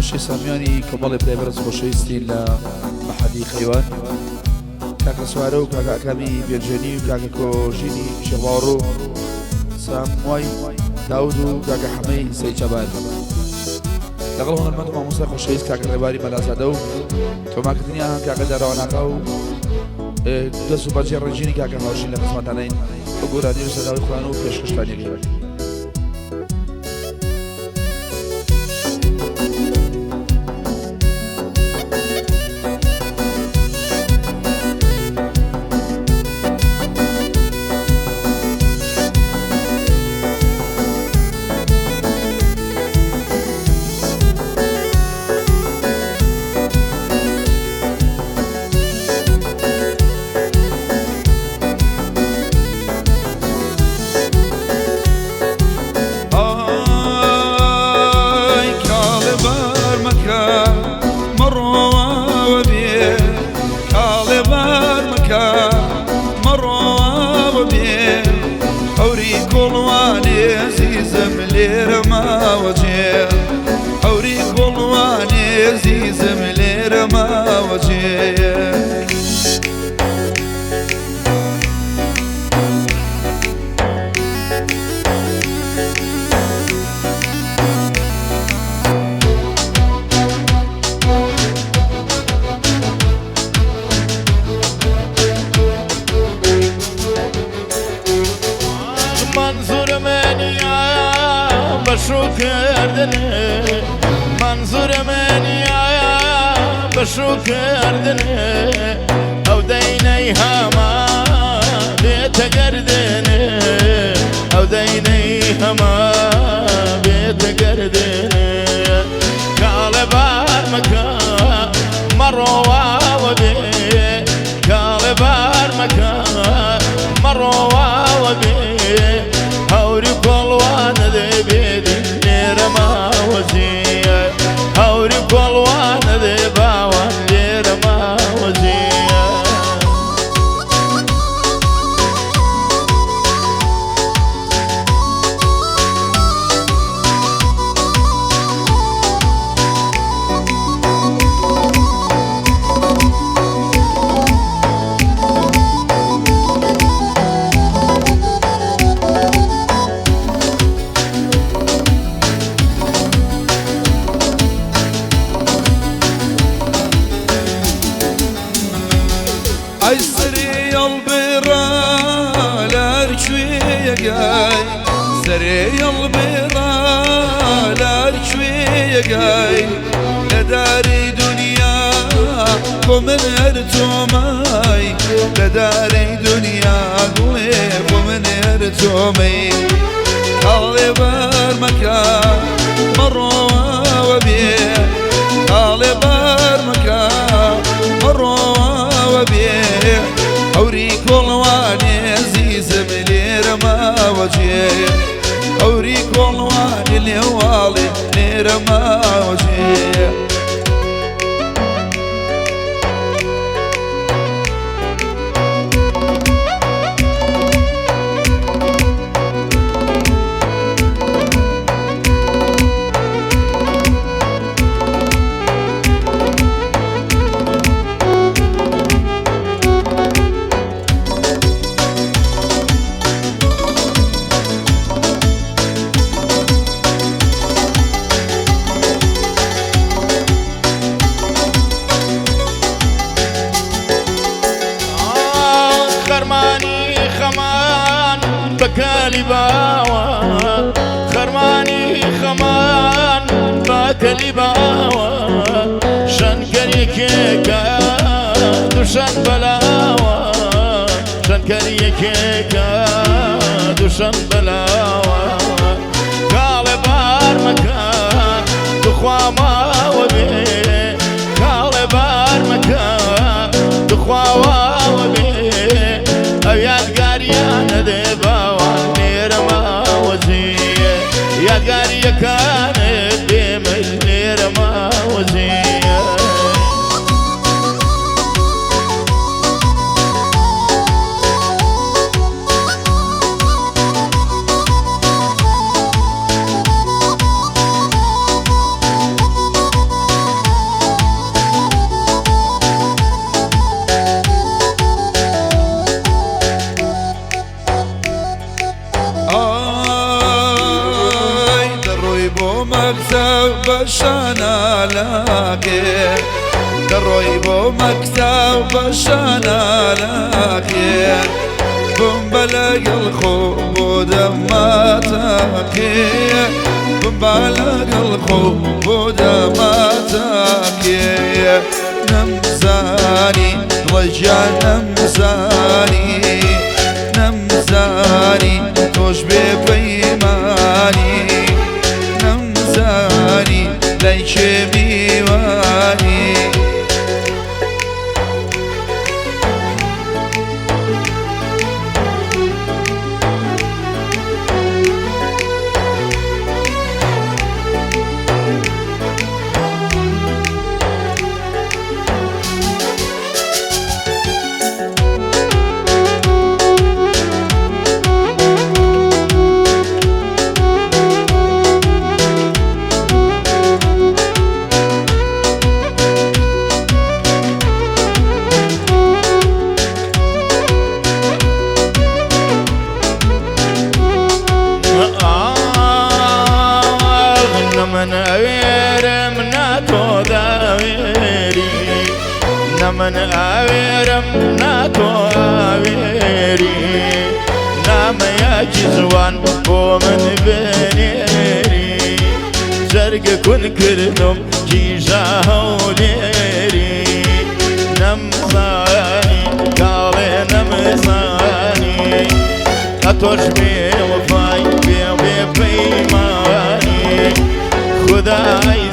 خۆشەویستان میوانی کۆمەڵی برای بەڕێز خۆشەویستین لە مەحەدی خەیوان کاکە سوارە و کاکە ئاکامی بێرژێنی و کاکە کۆژینی شێخباوەڕ و ساموای داود و کاکە حەمەی سەیچەبار لەگەڵ هونەرمەند و مامۆستا خۆشەویست کاکە ڕێباری مەلازادە و تۆماکردنی ئاهەنگ کاکە داراواناقا و دەست و بەجێ ڕەنگینی کاکە هاوژین لە خزمەتانین بە گۆرانی و سەداوی خۆیان و پێشکەشتان یەکەن. ئای کاڵێ بار مەکە مەڕۆوە بێ کاڵێ بار مەکە مەڕۆوە بێ هەوری کۆڵوانێ زیزم لێرە ماوە جێ هەوری کۆڵوانێ زیزم لێرە ماوە جێ. منظور منیا بە شوو کردن منظور منیا بە شوو کردن ئەو دەینەی هەما بێتە گەردن ئەو دەینەی هەما بێتە گەردن کاڵێ بار مەکە مەڕۆواوە بێ کاڵێ بار مەکە مەڕۆواوە بێ هەوری کۆڵوانە دەبێتی لێرە ماوەزیە هەوری کۆڵوانە دێ باوان لێرە ماوەزیە. ئەی سەری هەڵبڕا لارکوێیەگای سەرێ هەڵبڕا لارکوێیەگای لە داری دنیا بۆ من هەر تۆمای لە داری دنیا گوڵێ بۆ من هەر تۆمەی کاڵێ بار مەکە مەڕۆوە بێ کاڵێ بار مەکە مەڕۆوە بێ هەوری کۆڵوانێ زیزم لێرە ماوە جێ هەوری کۆڵوانێ لێواڵێ لێرە ماوە جێ. خەرمانی خەمان بەکالی باوە خەرمانی خەمان بەکەلی باوە شەنکەریەکێکە دوشەن بەلاوە شەنکەریەکێکە دوشەن بەلاوە کاڵێ بار مەکە دخوا ماوە بێ کاڵێ بار مەکە دخوا واوە بێ ئەو یادگاریانە دێ باوان لێرە ماوەزیە یادگاریەکانت دێمە لێرە ماوەزیە. بە شانالاقێ دەڕۆی بۆ مەکتاو بە شانالاقێ بم بە لەگەڵ خۆ بۆ دەماتاقێ بم بە لەگەڵ خۆ بۆ دەماتاقێ نەمزانی دڵەگیان نەمزانی نەمزانی تۆش بێ پەیمانی نەمزانی لای کێ میوانی. من ئەوێرم ناتۆ داوێری نە من ئاوێرم ناتۆ ئاوێری نامەیەکی جوان بۆ من بنێری جەرگە کون کردم کیژە هەولێری نەمزانی کاڵێ نەمزانی ئەتۆش بێ وەفای بێ بێ پەیمانی خودای.